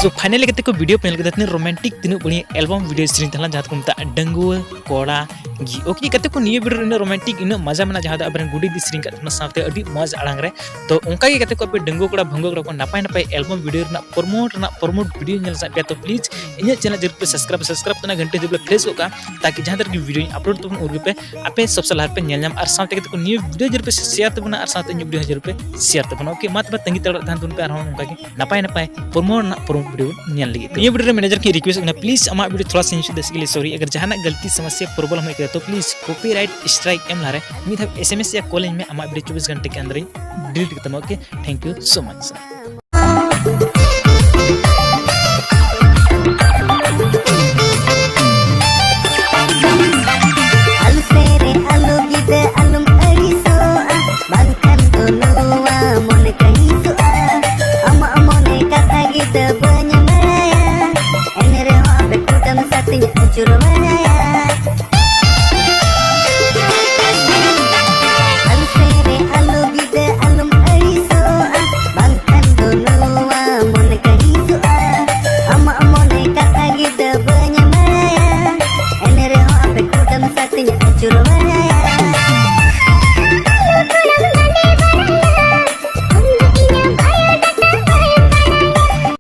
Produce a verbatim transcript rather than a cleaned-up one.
ᱛᱚ finally ᱜᱟᱛᱮ ᱠᱚ, video ᱯᱮ ᱧᱮᱞ ᱠᱮᱫᱟ, ᱛᱤᱱᱟᱹᱜ romantic, ᱛᱤᱱᱟᱹᱜ ᱵᱟᱹᱲᱤᱡ album video ᱥᱮᱨᱮᱧ ᱛᱟᱦᱮᱸ ᱞᱮᱱᱟ, ᱡᱟᱦᱟᱸ ᱫᱚᱠᱚ ᱢᱮᱛᱟᱜᱼᱟ ᱰᱟᱺᱜᱩᱣᱟᱹ ᱠᱚᱲᱟ ᱜᱮ᱾ Okay ᱜᱟᱛᱮ ᱠᱚ, ᱱᱤᱭᱟᱹ video ᱨᱮ ᱤᱱᱟᱹᱜ romantic, ᱤᱱᱟᱹᱜ ᱢᱟᱡᱟ ᱢᱮᱱᱟᱜᱼᱟ, ᱡᱟᱦᱟᱸ ᱫᱚ ᱟᱵᱚᱨᱮᱱ ᱜᱩᱰᱤ ᱫᱤ ᱥᱮᱨᱮᱧ ᱠᱟᱜ ᱛᱟᱵᱚᱱᱟ, ᱥᱟᱶᱛᱮ ᱟᱹᱰᱤ ᱢᱚᱡᱽ ᱟᱲᱟᱝ ᱨᱮ᱾ ᱛᱚ ᱚᱱᱠᱟ ᱜᱮ ᱜᱟᱛᱮ ᱠᱚ, ᱟᱯᱮ ᱰᱟᱺᱜᱩᱣᱟᱹ ᱠᱚᱲᱟ ᱵᱷᱟᱺᱜᱩᱣᱟᱹ ᱠᱚᱲᱟ ᱠᱚ ᱱᱟᱯᱟᱭ ᱱᱟᱯᱟᱭ album video ᱨᱮᱱᱟᱜ promote ᱨᱮᱱᱟᱜ promote video ᱧᱮᱞ ᱥᱟᱱᱟᱭᱮᱫ ᱯᱮᱭᱟ, ᱛᱚ please ᱤᱧᱟᱹᱜ channel ᱡᱟᱹᱨᱩᱲ ᱯᱮ subscribe, subscribe ᱛᱮ ᱚᱱᱟ ᱜᱷᱟᱱᱴᱤ ᱡᱟᱹᱨᱩᱲ ᱯᱮ press ᱜᱚᱫ ᱠᱟᱜᱼᱟ, ᱛᱟᱠᱤ ᱡᱟᱦᱟᱸ ᱛᱤᱱᱟᱹᱜ ᱜᱮ video ᱧ upload ᱛᱟᱵᱚᱱ, ᱩᱱ ᱨᱮᱜᱮ ᱯᱮ ᱟᱯᱮ ᱥᱚᱵ ᱥᱮ ᱞᱟᱦᱟ ᱨᱮᱯᱮ ᱧᱮᱞ ᱧᱟᱢ᱾ ᱟᱨ ᱥᱟᱶᱛᱮ ᱜᱟᱛᱮ ᱠᱚ, ᱱᱤᱭᱟᱹ video ᱡᱟᱹᱨᱩᱲ ᱯᱮ share ᱛᱟᱵᱚᱱᱟ, ᱟᱨ ᱥᱟᱶᱛᱮ ᱤᱧᱟᱹᱜ video ᱦᱚᱸ ᱡᱟᱹᱨᱩᱲ ᱯᱮ share ᱛᱟᱵᱚᱱᱟ᱾ Okay, ᱢᱟ ᱛᱚᱵᱮ ᱛᱟᱺᱜᱤ ᱛᱟᱲᱟᱜ ᱛᱟᱦᱮᱱ ᱛᱟᱵᱚᱱ ᱯᱮ ᱟᱨᱦᱚᱸ ᱚᱱᱠᱟ ᱜᱮ ᱱᱟᱯᱟᱭ ᱱᱟᱯᱟᱭ promote ᱨᱮᱱᱟᱜ promote video ᱧᱮᱞ ᱞᱟᱹᱜᱤᱫ ᱛᱮ᱾ ᱱᱤᱭᱟᱹ video ᱨᱮ manager ᱴᱷᱮᱱ request ᱠᱟᱱᱟ, please ᱟᱢᱟᱜ video ᱛᱷᱚᱲᱟ ᱥᱟᱺᱜᱤᱧ ᱥᱮᱫ, basically sorry, ᱟᱜᱟᱨ ᱡᱟᱦᱟᱱᱟᱜ ᱜᱟᱹᱞᱛᱤ ᱥᱚᱢᱚᱥᱥᱟ problem ᱦᱩᱭ ᱠᱟᱱᱟ, ᱛᱚ please copyright strike ᱮᱢ ᱞᱟᱦᱟᱨᱮ ᱢᱤᱫ ᱫᱷᱟᱣ SMS ᱭᱟ call ᱟᱹᱧ ᱢᱮ, ᱟᱢᱟᱜ video ᱪᱚᱵᱵᱤᱥ ᱜᱷᱚᱱᱴᱟ ᱠᱮ ᱟᱱᱫᱟᱨ ᱤᱧ delete ᱠᱟᱛᱟᱢᱟ᱾ Okay, thank you so much sir. ᱟᱞᱚ ᱥᱮᱨᱮ, ᱟᱞᱚ ᱜᱤᱫᱟᱹ, ᱟᱞᱚᱢ ᱟᱹᱲᱤᱥᱚᱜᱼᱟ, ᱵᱟᱝᱠᱷᱟᱱ ᱫᱚ ᱱᱚᱣᱟ ᱢᱚᱱᱮ ᱠᱟᱹᱦᱤᱥᱚᱜᱼᱟ᱾ ᱟᱢᱟᱜ ᱢᱚᱱᱮ ᱠᱟᱛᱷᱟ ᱜᱤᱫᱟᱹ ᱵᱟᱹᱧ ᱵᱟᱲᱟᱭᱟ, ᱮᱱ ᱨᱮᱦᱚᱸ ᱟᱯᱮ ᱠᱩᱴᱟᱹᱢ ᱥᱟᱛᱤᱧ ᱟᱹᱪᱩᱨ ᱵᱟᱲᱟᱭᱟ᱾ ᱟᱞᱚ ᱥᱮᱨᱮ, ᱟᱞᱚ ᱜᱤᱫᱟᱹ, ᱟᱞᱚᱢ ᱟᱹᱲᱤᱥᱚᱜᱼᱟ, ᱵᱟᱝᱠᱷᱟᱱ ᱫᱚ ᱱᱚᱣᱟ ᱢᱚᱱᱮ ᱠᱟᱹᱦᱤᱥᱚᱜᱼᱟ᱾ ᱟᱢᱟᱜ ᱢᱚᱱᱮ ᱠᱟᱛᱷᱟ ᱜᱤᱫᱟᱹ ᱵᱟᱹᱧ ᱵᱟᱲᱟᱭᱟ, ᱮᱱ ᱨᱮᱦᱚᱸ ᱟᱯᱮ ᱠᱩᱴᱟᱹᱢ ᱥᱟᱛᱤᱧ ᱟᱹᱪᱩᱨ ᱵᱟᱲᱟᱭᱟ᱾